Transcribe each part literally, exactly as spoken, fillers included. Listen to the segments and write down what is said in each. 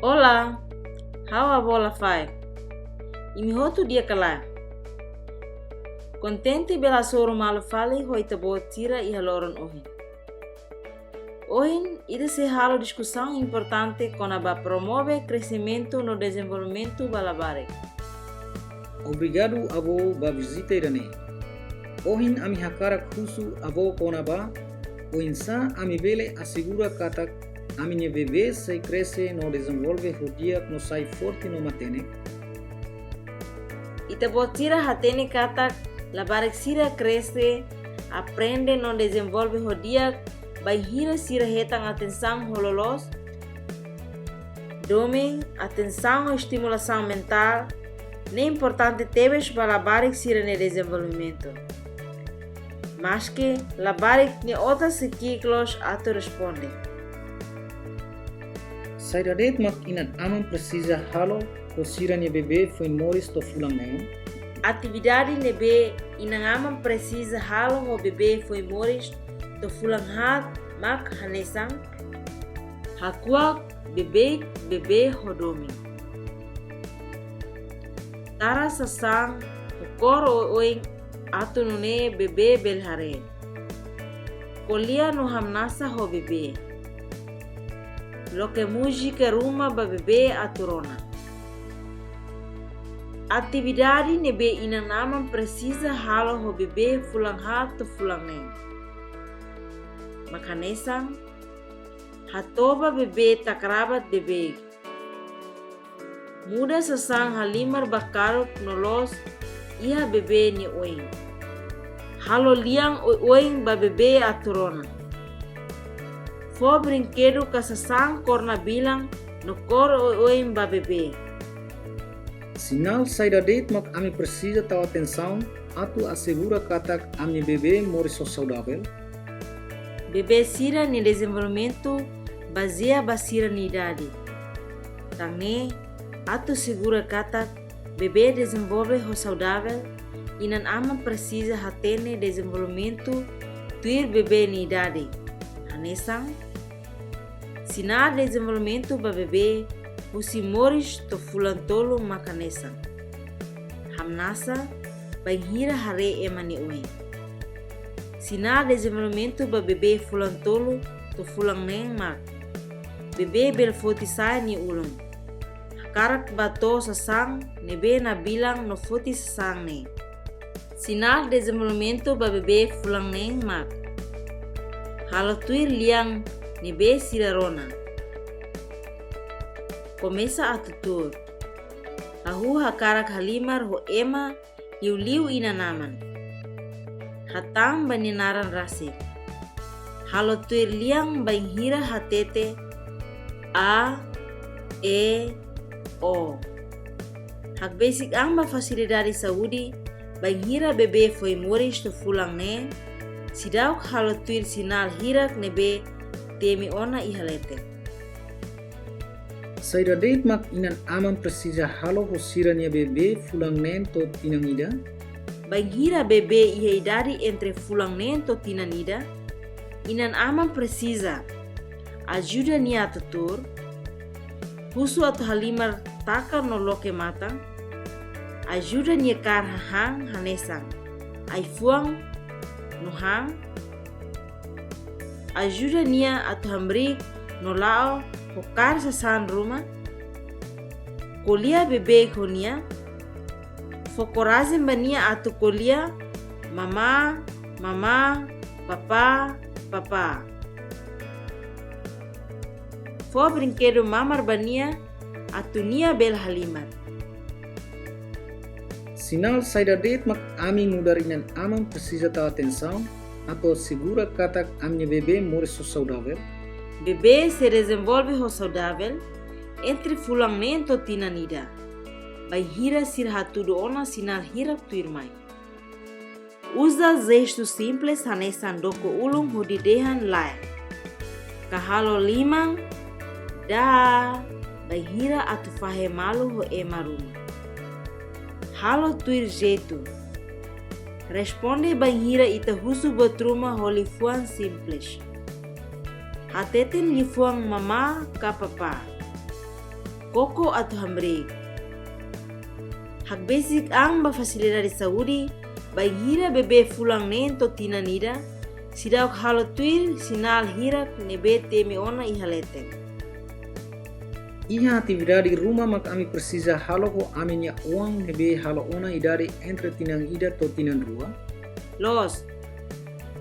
Olá, ha'u avó Lafaek. Imi hotu di'ak ka lae? Kontente bele hasoru malu fali ho ita-boot sira iha loron ohin. Ohin, ita sei halo diskusaun importante kona-ba promove kresimentu no dezenvolvimentu ba labarik. Obrigadu, avó, ba vizita ida-ne'e. Ohin ami hakarak husu avó kona-ba oinsá ami bele asegura katak ami-nia bebé sei krese no dezenvolve ho di'ak no sai forte no matenek. Ita-boot sira hatene katak labarik sira krese, aprende no dezenvolve ho di'ak bainhira sira hetan atensaun ho loloos, domin, atensaun ho estimulasaun mentál, ne'e importante tebes ba labarik sira-nia dezenvolvimentu. Maske labarik nia otas sei ki'ik loos atu responde. Saida de'it mak inan-aman presiza halo ho sira-nia bebé foin moris to'o fulan neen? Atividade ne'ebé inan-aman presiza halo ho bebé foin moris to'o fulan haat mak hanesan: hakuak beibeik bebé ho domin. Tara sasán ho kór oioin atu nune'e bebé bele haree. Ko'alia no hamnasa ho bebé. Loke múzika ruma ba bebé atu rona. Atividade ne'ebé inan-aman presiza halo ho bebé fulan haat to'o fulan neen mak hanesan: hato'o ba bebé takarabat beibeik. Muda sasán halimar ba karuk no loos iha bebé nia oin. Halo lian oioin ba bebé atu rona. Fó brinkedu ka sasán kór nabilan no kór oioin ba bebé. Sinál saida de'it mak ami presiza tau atensaun atu asegura katak ami-nia bebé moris ho saudavel? Bebé sira-nia dezenvolvimentu bazeia ba sira-nia idade. Tan ne'e, atu asegura katak bebé dezenvolve ho saudavel, inan-aman presiza hatene dezenvolvimentu tuir bebé nia idade. Hanesan: sinál dezenvolvimentu ba bebé husi moris to'o fulan tolu mak hanesan: hamnasa bainhira haree ema nia oin. Sinál dezenvolvimentu ba bebé fulan tolu to'o fulan neen mak: bebé bele foti sa'e nia ulun. Hakarak bá to'o sasán ne'ebé nabilan no foti sasán ne'e. Sinál dezenvolvimentu ba bebé fulan neen mak: halo tuir lian ne'ebé sira rona. Komesa atu tuur. Hahú hakarak halimar ho ema liuliu inan-aman. Hatán ba nia naran rasik. Halo tuir lian bainhira hatete a, e, o. Hakbesik an ba fasilidade saúde bainhira bebé foin moris to'o fulan neen, seidauk halo tuir sinál hirak ne'ebé temi ona iha leten. Saida de'it mak inan-aman presiza halo ho sira-nia bebé fulan neen to'o tinan ida? Bainhira bebé iha idade entre fulan neen to'o tinan ida, inan-aman presiza ajuda nia atu tuur, husu atu halimar taka no loke matan, ajuda nia kaer hahán hanesan ai-fuan no han, ajuda nia atu hamriik no la'o ho kaer sasán ruma, ko'alia beibeik ho nia, fó korajen ba nia atu ko'alia mamá, mamá, papá, papá. Fó brinkedu mamar ba nia atu nia bele halimar. Sinál saida de'it mak ami nu'udar inan-aman presiza tau atensaun atu asegura katak ami-nia bebé moris ho saudavel? Bebé sei dezenvolve ho saudavel entre fulan neen to'o tinan ida, bainhira sira hatudu ona sinál hirak tuirmai. Uza jestu simples hanesan doko ulun hodi dehan lae, ka halo liman da bainhira atu fahe malu ho ema ruma. Halo tuir jeitu. Responde bainhira ita husu buat ruma ho liafuan simples. Hateten liafuan mamá ka papá. koko atu hamriik. Hakbesik an ba fasilidade saúde, bainhira bebé fulan neen to'o tinan ida, seidauk halo tuir sinál hirak ne'ebé temi ona iha leten. Iha atividade ruma mak ami presiza halo ho ami-nia oan ne'ebé halo ona idade entre tinan ida to'o tinan rua? Loos,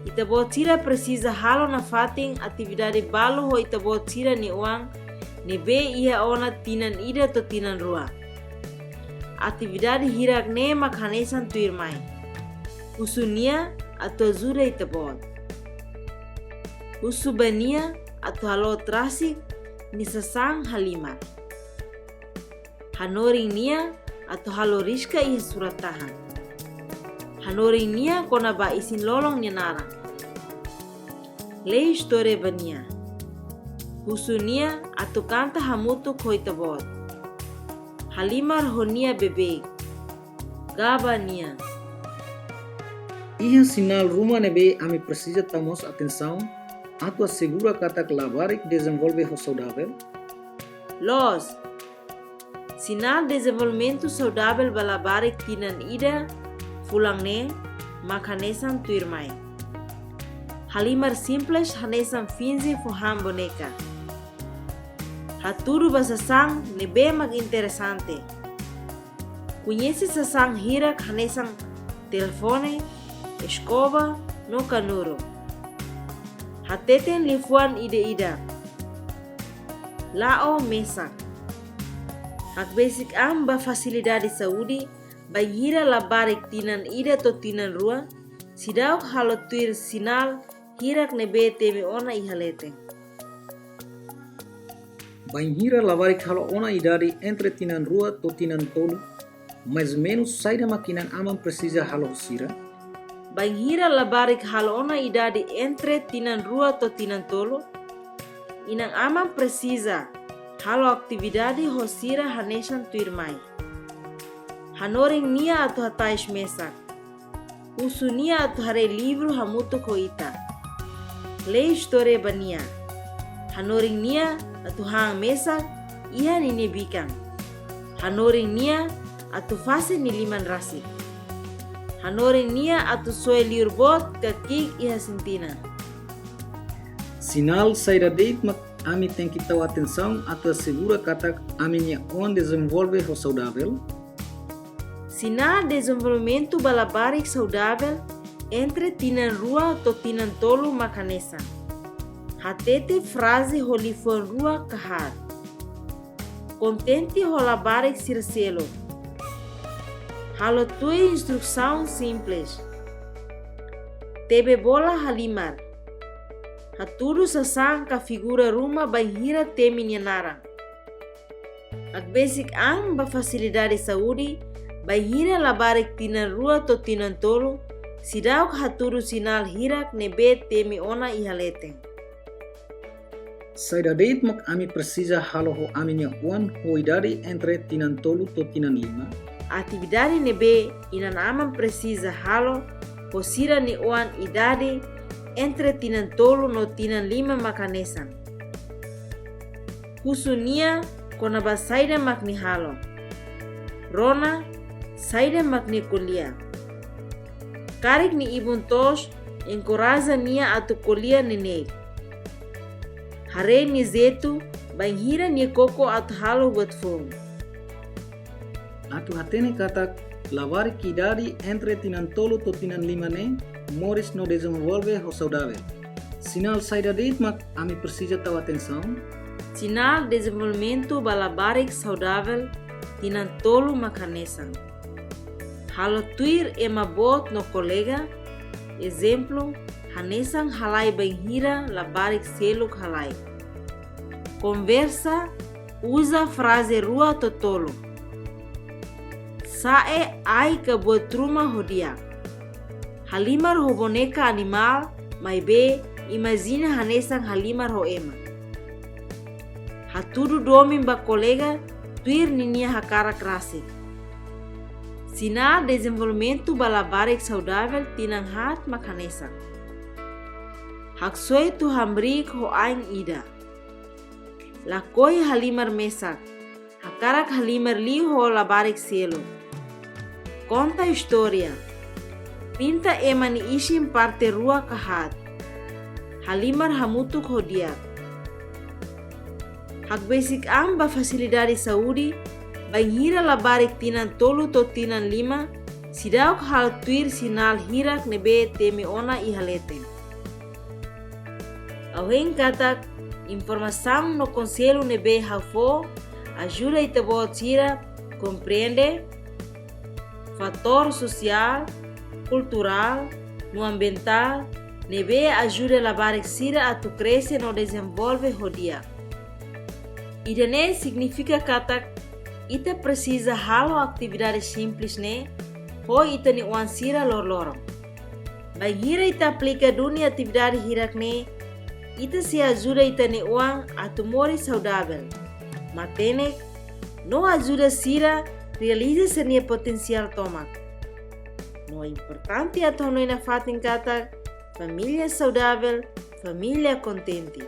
ita-boot sira presiza halo nafatin atividade balu ho ita-boot sira-nia oan ne'ebé iha ona tinan ida to'o tinan rua. Atividade hirak ne'e mak hanesan tuirmai. Husu nia atu ajuda ita-boot. Husu ba nia atu halo trasik nia sasán halimar. Hanorin nia atu halo riska iha surat-tahan. Hanorin nia kona-ba isin-lolon nia naran. Lee istória ba nia. Husu nia atu kanta hamutuk ho ita-boot. Halimar ho nia beibeik. Gaba nia. Iha sinál ruma ne'ebé ami presiza tau mós atensaun atu asegura katak labarik dezenvolve ho saudavel? Loos, sinál dezenvolvimentu saudavel ba labarik tinan ida fulan neen mak hanesan tuirmai. Halimar simples hanesan finje fó han boneka. Hatudu ba sasán ne'ebé mak interesante. Koñese sasán hirak hanesan telefone, eskova, no kanuru. Hateten liafuan ida-idak. La'o mesak. Hakbesik an ba fasilidade saúde, bainhira labarik tinan ida to'o tinan rua, seidauk halo tuir sinál hirak ne'ebé temi ona iha leten. Bainhira labarik halo ona idade entre tinan rua to'o tinan tolu, mais menus saida mak inan-aman presiza halo ho sira? Bainhira labarik halo ona idade entre tinan rua to'o tinan tolu, inan-aman presiza halo atividade ho sira hanesan tuirmai. Hanorin nia atu hatais mesak. Husu nia atu haree livru hamutuk ho ita. Lee istória ba nia. Hanorin nia atu han mesak iha ninia bikan. Hanorin nia atu fase nia liman rasik. Hanorin nia atu soe liur boot ka ki'ik iha sintina. Sinál saida de'it mak ami tenke tau atensaun atu asegura katak ami-nia oan dezenvolve ho saudavel? Sinál dezenvolvimentu ba labarik saudavel entre tinan rua to'o tinan tolu mak hanesan: hatete fraze ho liafuan rua ka haat. Kontente ho labarik sira seluk. Halo tuir instrusaun simples. Tebe bola halimar. Hatudu sasán ka figura ruma bainhira temi nia naran. Hakbesik an ba fasilidade saúde, bainhira labarik tinan rua to'o tinan tolu, seidauk hatudu sinál hirak ne'ebé temi ona iha leten. Saida de'it mak ami presiza halo ho ami-nia oan ho idade entre tinan tolu to'o tinan lima? Atividade ne'ebé inan-aman presiza halo ho sira-nia oan idade entre tinan tolu no tinan lima mak hanesan: husu nia kona-ba saida mak nia halo. Rona saida mak nia ko'alia. Karik nia ibun toos, enkoraja nia atu ko'alia neineik. Haree nia jeitu bainhira nia koko atu halo buat foun. Atu hatene katak labarik idade entre tinan tolu to'o tinan lima ne'e moris no dezenvolve ho saudavel, sinál saida de'it mak ami presiza tau atensaun? Sinál dezenvolvimentu ba labarik saudavel tinan tolu mak hanesan: halo tuir ema boot no kolega, ezemplu, hanesan halai bainhira labarik seluk halai. Konversa, uza fraze rua to'o tolu. Sa'e ai ka buat ruma ho di'ak. Halimar ho boneka animál, maibé imajina hanesan halimar ho ema. Hatudu domin ba kolega tuir ninia hakarak rasik. Sinál dezenvolvimentu ba labarik saudavel tinan haat mak hanesan: haksoit ho hamriik ho ain ida. Lakohi halimar mesak. Hakarak halimar liu ho labarik seluk. Konta istória. Pinta ema nia isin parte rua ka haat. Halimar hamutuk ho di'ak. Hakbesik an ba fasilidade saúde, bainhira labarik tinan tolu to'o tinan lima, seidauk halo tuir sinál hirak ne'ebé temi ona iha leten. Ha'u hein katak informasaun no konsellu ne'ebé ha'u fó ajuda ita-boot sira komprende fatór sosiál, kulturál no ambientál ne'ebé ajuda labarik sira atu krexe no dezenvolve ho di'ak. Ida-ne'e signifika katak ita presiza halo atividade simples ne'e ho ita-nia oan sira loroloron. Bainhira ita aplika duni atividade hirak-ne'e, ita sei ajuda ita-nia oan atu moris saudavel, matenek, no ajuda sira realiza sira-nia potensiál tomak. No importante atu hanoin nafatin katak família saudavel, família kontente.